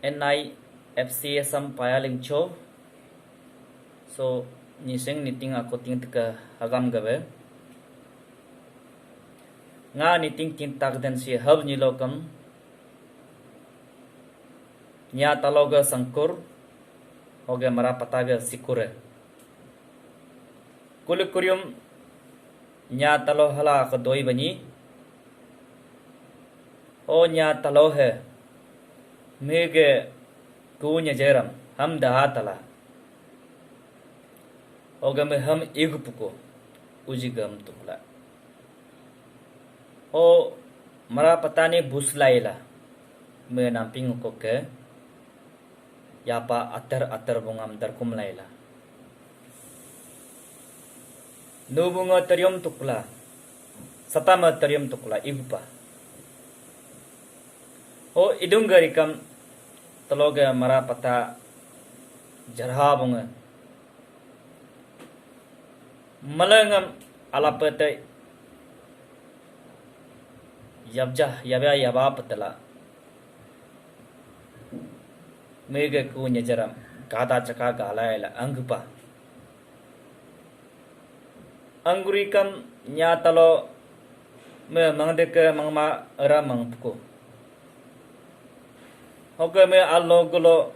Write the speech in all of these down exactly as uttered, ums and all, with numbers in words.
N I F C S am paya lingcho. So, nising niting ako ting teka hagam gabe. Nga niting ting tak den si hab nilokam. Nya talo ga sangkur, hoge mara pata ga sikure. Kulik kurium nya talo hala ka doi bani. O nya talo he, mege ku nya jeram, ham daha tala. Hoge me ham igupuko, uji gam tukla. O mara patani buslaila, me namping ko ke, yapa atar atar bungam darkum laila. Nu bunga terium tukla, satama terium tukla, igupa. O idung garikam taloga mara pata jarha bunga. Malangam alapete yabja, yabya, yaba petela. Mege ku nyejaram, gada caka gala ela anggupa. Anggurikam nya talo me mangdeke mangma era mangpuku. Hoke me alo gulo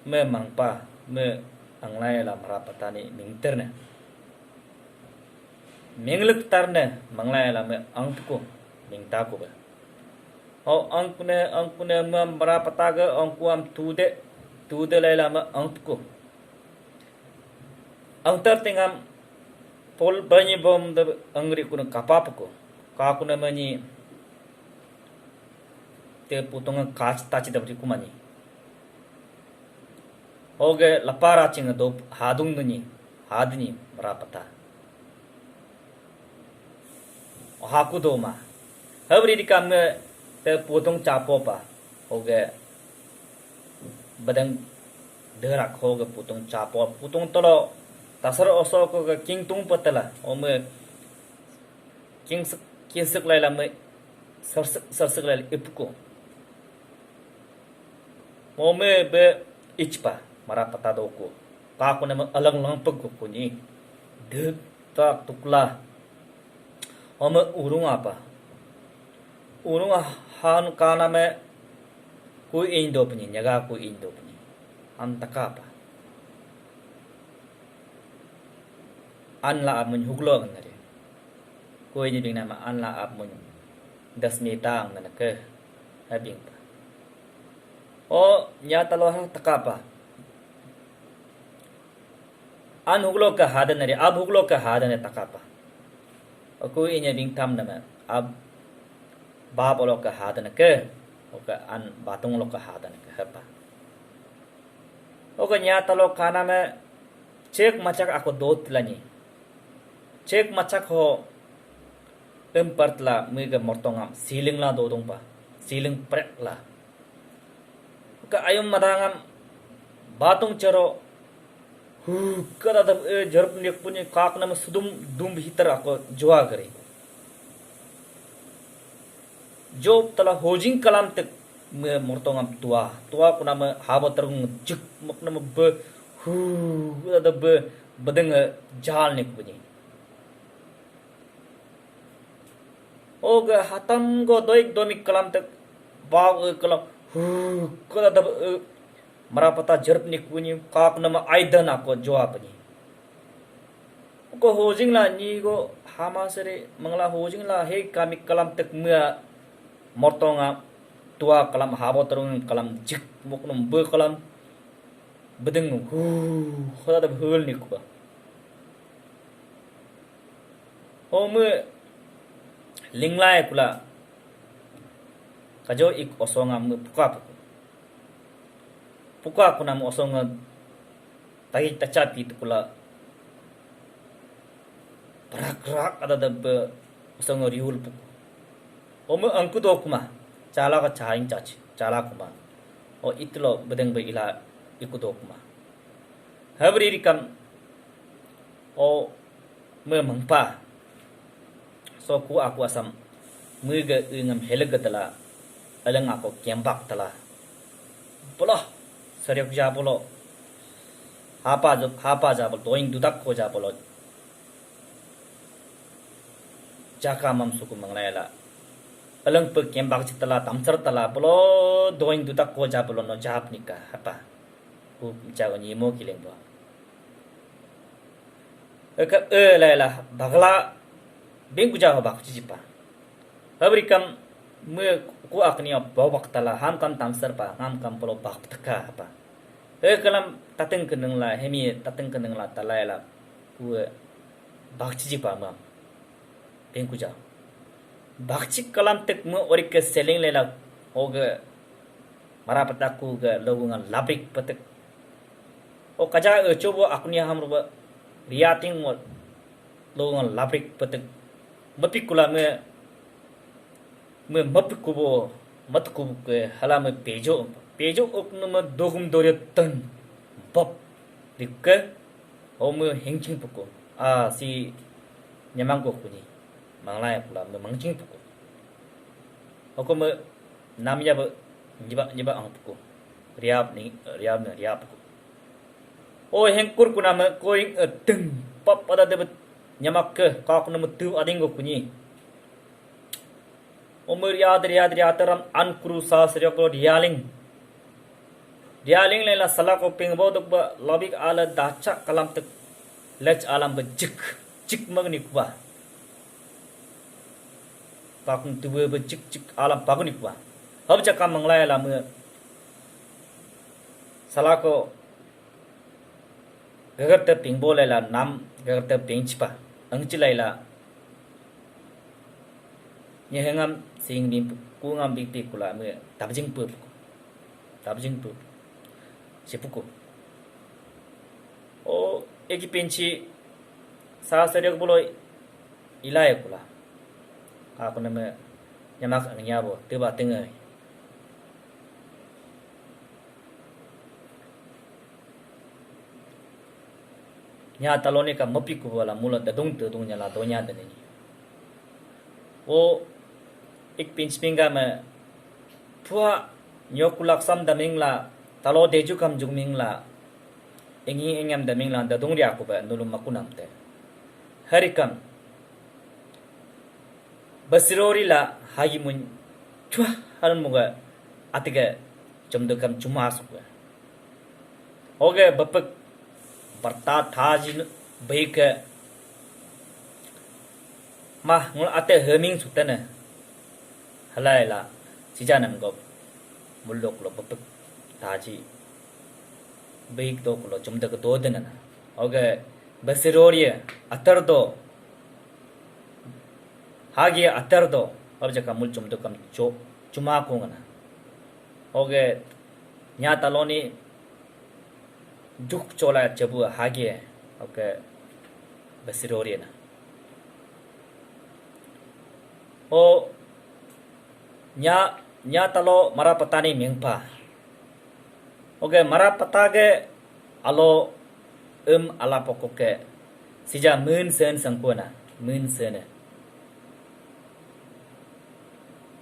me mangpa me anglai la mara patani mingterne. Minglek tarne manglai la me angpuku mingtaku be. Ho angkune angkune me mara pataga angkuam tude tude lai la me angpuku. Angtar tengam pol banyi bom de angri kuna kapap ko. Ka kuna mani te putunga kac taci da beri kumani. Hoge lapara cing do hadung nuni hadni mara pata. Haku do ma. Habri di kam te putung capo pa. Hoge badang derak hoge putung capo. Putung tolo tasar oso ko ke king tung patela. Ome king sek king sek lai la me sarsek sarsek lai la ipko. Ome be ichpa mara pata do ko. Ka ko nama alang lang pag ko ni. De tak tukla. Ome urung apa? Urung han kana me ku indo pni nyaga ku indo pni. Antaka apa? An la amun huglo nganare. Ku ini bing nama an la amun das metang nganake. Habing pa. O nya talo ha takapa. An huglo ka hadan ari, ab huglo ka hadan takapa. Aku inya bingtam nama, ab bab olo ka hadan ke, oka an batung lo ka hadan ke hepa. Oka nya talo kana me cek macak aku dot lani. Cek macak ho empart la mui ke mortongam, siling la dodong pa, siling prek la. Ka ayum madangam batung chero hu kada da e jarp nek puni kak nama sudum dum hitar ako jua kare. Job tala hojing kalam tek me mortongam tua tua kuna me haba terung juk mak nama be hu kada da be bedeng jal nek puni. Oga hatam go doik domik kalam tek bau e kalam hu kada da e mara pata jerp ni kuni kak nama aidan ako jawab ni. Ko hojing la ni go hama sere mangla hojing la he kami kalam tek mea mortonga tua kalam habo terung kalam jik muknum be kalam bedeng hu kada da hul ni kuba. Ho me linglai kula kajo ik osonga me puka puku. Puka kuna me osonga tagi tacha pi tukula. Prak rak ada da be osonga riul puku. Ho me angku do kuma chala ka chaing chachi chala kuma. O itlo bedeng be ila iku do kuma. Habri rikam o me mengpa. So ku aku asam mega engam helega tala aleng ako kembak tala. Bolo, seriok ja bolo. Hapa jo, hapa ja bolo, doing dudak ko ja bolo. Jaka mam suku manglai la. Alang pe kembak citala, tamsar tala, bolo, doing dudak ko ja bolo, no jap nika, hapa. Ku jago nyimo kiling bo. Eka e laila bagla bengkuja ho bak chijipa. Habri kam me ku akni bawak tala ham kam tamsar pa, ham kam polo bak teka pa. E kalam tateng keneng la, hemi tateng keneng la talaila ku bak chijipa mam. Bengkuja. Bakchik kalam tek me orik ke seling lela oge mara pataku ge logungan labrik petek. O kaja e chobo akuni ham ruba riating mo logungan labrik petek. Mepikula me, me mepikubo matkubu ke hala me pejo. Pejo ok me dogum dore teng bop. Dikke o me hengching puko. A si nyamang ko kuni. Manglai pula me mangching puku. Hoko me nam ya be nyiba nyiba ang puku. Riap ni riap ni riap puku. O hengkur kuna me koing e teng pap pada debet nyamak ke kak na me tu ading go kunyi. O me riad riad riad teram an kuru sa seriok lo dialing. Dialing lela salako ping bo duk ba lobik ala dacha kalam tek lech alam ba jik jik magni kuba. Pakung tuwe ba jik jik alam paguni kuba. Hab jaka manglai la me salako gagar te ping bo lela nam gagar te ping chipa. Ang chilai la nyehengam sing bim kungam bik pik kula me tabjing pu. Tabjing pu. Sipuku. O eki pinchi sa seriok boloi ilai kula. Aku nama nyamak ang nyabo teba tengai. Nya taloni ka mapi kubala mula dadung dadung nyala donya dani. O ik pinch pingga me pua nyokulak sam daming la talo deju kam jungming la ingi ingam daming la dadung ria kuba nulu makunam te. Harikam basirori la hagi mun chua harun muga atiga chumdukam chuma sukwa. Oge bapek barta thaji baike mah ngul ate heming sutene. Halai la sijanam go mulok lo bapek thaji baik do kulo chumdak do denana. Oge basirori atar do hagi atar do abjaka mul chumdukam cho chuma kungana. Oge nya taloni juk chola chebu hage oke basirori na. O nya nya talo mara patani mingpa. Oke mara patage alo em ala pokoke sija men sen sangkuna men sene.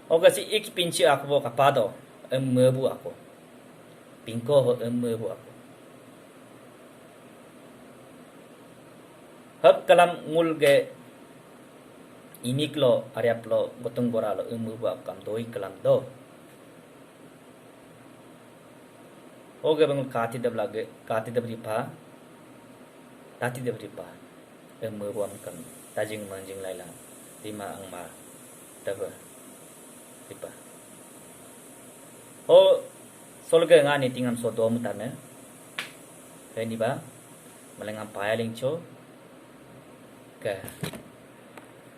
Oke si ik pinchi akbo kapado em mebu ako. Pingko ho em mebu ako. Hab kalam ngul ge imik lo ariap lo gotung gora lo em mebu ako kam doi kalam do. Oke bang kati dab lage kati dab ripa tati dab ripa. Em mebu am kam tajing manjing laila rima angma taba ripa. Ho solga nga ni tingam so dom tane. Heni ba malengam payaling cho ke.